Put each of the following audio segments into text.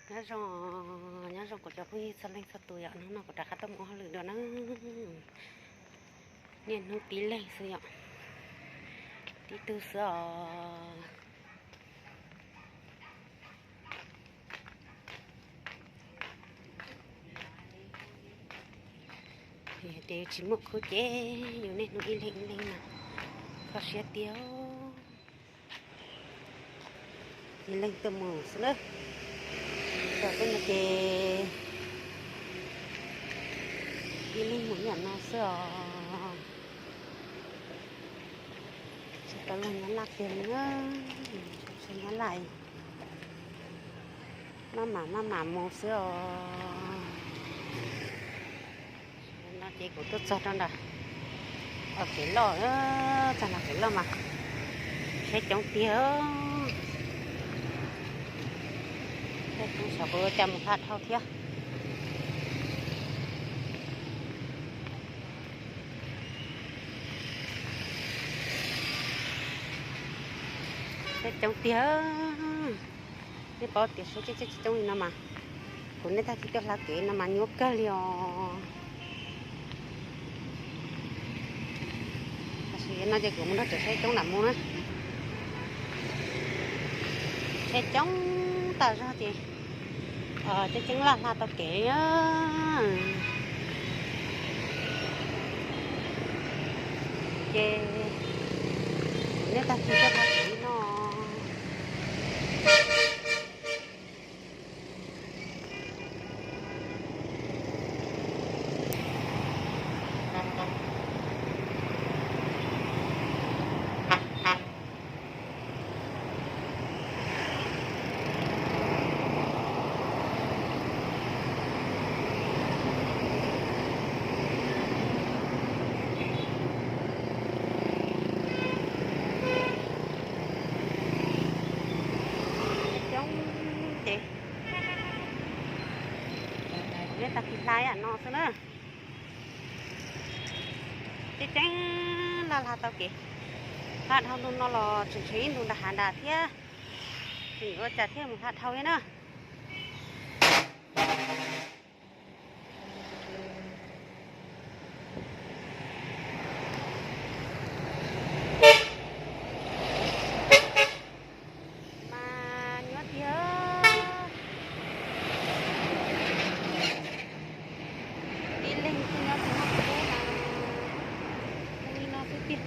Nyob zoo, nyob zoo kuv cov phooj ywg txhua leej txhua tus yom, hnub no kuv rov qab tuaj mus ua hauj lwm dua na. Niaj hnub tib leeg xwb yom, tib tug xwb os. Yog tias yus tsis muaj khub ces yus niaj hnub ib leeg ib leeg mas kho siab tiag. Ib leeg tuaj mus xwb na. Txog tej no ces ib leeg mus yam no xwb os. Tsis tau luag Nyab Laj kiag li na. Tsis Nyab Laj, maj mam maj mam mus xwb os. No ces kuv tuaj txog rau nram kev loj, txog nram kev loj mas tsheb coob tiag. Tsheb coob, xyov kuv ua cas mus hla dhau thiab. Tsheb coob tiag. Nej paub tias tsheb coob coob li no mas, kuv niaj tag kis tuaj hla kev no mas nyuaj kawg li os. Tam sim no ces kuv mus nrog cov tsheb coob nram mus na. Tsheb coob tas zog ces tseem ceeb laj hla tau kev li. Ces kuv niaj tag kis tuaj hla kev li no. Coob ces, nej tag kis hla yam no xwb na. Tseem ceeb laj hla tau kev. Hla dhau ntu no los tseem tshuav ib ntu nram hav nrad thiab. Tseem yuav ua cas thiaj mus hla dhau thiab na. Mas nyuaj tiag. Tib leeg xwb nyob tsis muaj khub mas zoo li no xwb tiag.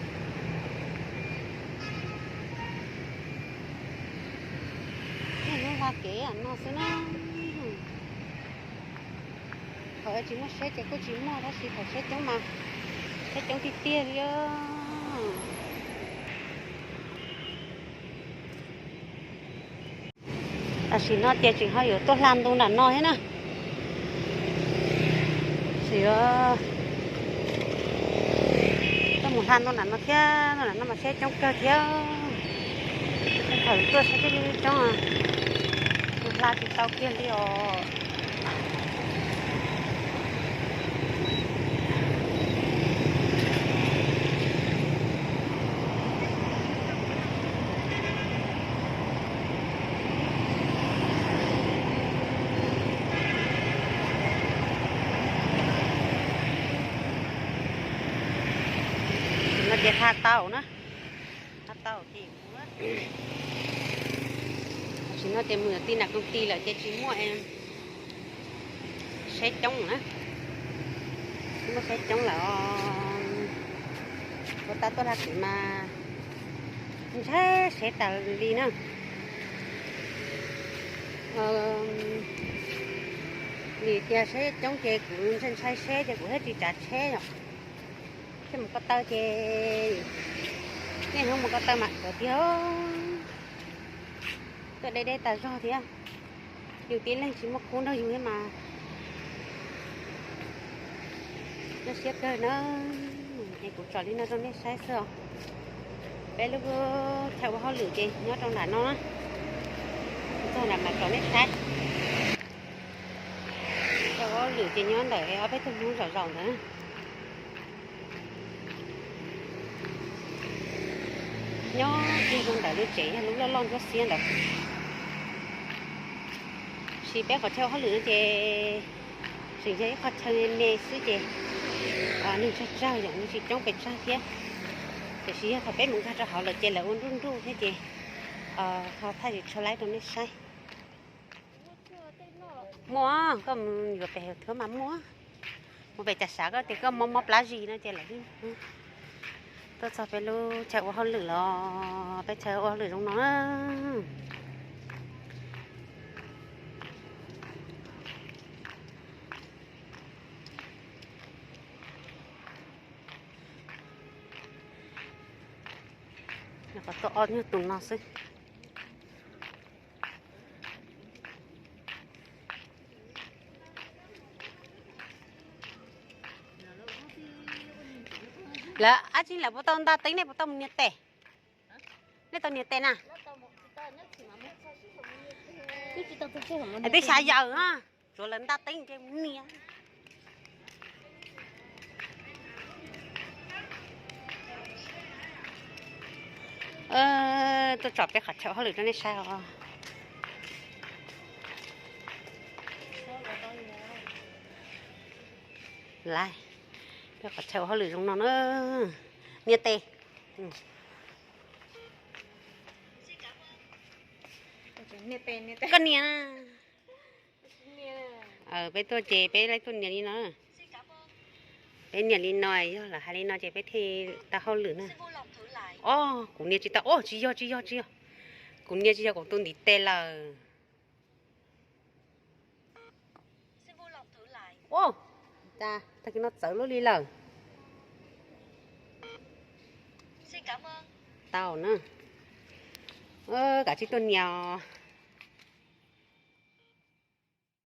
Niaj hnub hla kev yam no xwb na. Thaum tsis muaj tsheb ces kuj tsis muaj, tab sis thaum tsheb coob mas tsheb coob tiag tiag li. Tam sim no ces tseem ho yuav tuaj hla ntu nram no thiab na. Tseem yuav tuaj mus hla ntu nram no thiab, ntu nram no mas tsheb coob kawg thiab. Thaum tuaj tsheb coob coob, mus hla tsis tau kiag li os. No ces hla tau na, hla tau ces mus. Tam sim no ces mus yuav tij nram koom tij lawm ces tsis muaj seb coob na, tsis muaj seb coob lawm os. Ua tau tuaj hla kev mas ntshai seb tas li na. Vim tias seb coob ces kuv ntshai ntshai seb ces kuv thiaj tsis tsav tsheb yom. Thiaj mus ko taw ces niaj hnub mus ko taw mas kawv tiag. Tuaj deb deb tas zog thiab. Yus tib leeg tsis muaj khub nrog yus thiab mas nyuaj siab kawg na. Es kuv tsom li no rau nej saib xwb os. Peb lub chaw ua hauj lwm ces nyob rau nram no na. Txog nram mas tsom nej saib. Chaw ua hauj lwm ces nyob ntawm ob peb tug Hmoob zaum zaum ntawd. Nyob kiag rau ntawm lub tsev yog lub loj loj ntsuab xiab ntawd. Tab sis peb qhov chaw ua hauj lwm no ces tseem yog ib qho chaw me me xwb ces neeg tsawg tsawg yom, neeg tsis coob pes tsawg thiab. Tiam sis yog thaum peb mus nkag rau hauv lawm ces lawv ua nruj nruj thiab ces ho thaij tsis tshua laib rau nej saib. Muaj, koj mus yuav pem thwv mas muaj. Mus pem cas sav koj tias koj mob mob plab zis no ces lawv tuaj txog peb lub chaw ua hauj lwm los peb chaw ua hauj lwm zoo no na. Nyuag tus no xwb. Lawv ab tsi lawv puas tau nta teeb, nej puas tau mus nias tes? Nej tau nias tes na? Twb xya yawm na, tsuav lawv nta teeb ces mus nias. Tuaj tsom peb qhov chaw ua hauj lwm rau nej saib os. Lawv, peb qhov chaw ua hauj lwm zoo no na. Nias tes. Koj nias. Peb tuaj ces peb laib tuaj nias li no. Peb nias li no, yog lawv hais li no ces peb thiaj tau hauj lwm na. Os, kuv nias tsis tau, os, tsis yog, tsis yog, tsis yog. Kuv nias tsis yog kuv tus ntiv tes lawm. Os, tag kis no txawv lub li lawm. Tau na. Kav tsij tuaj nias os.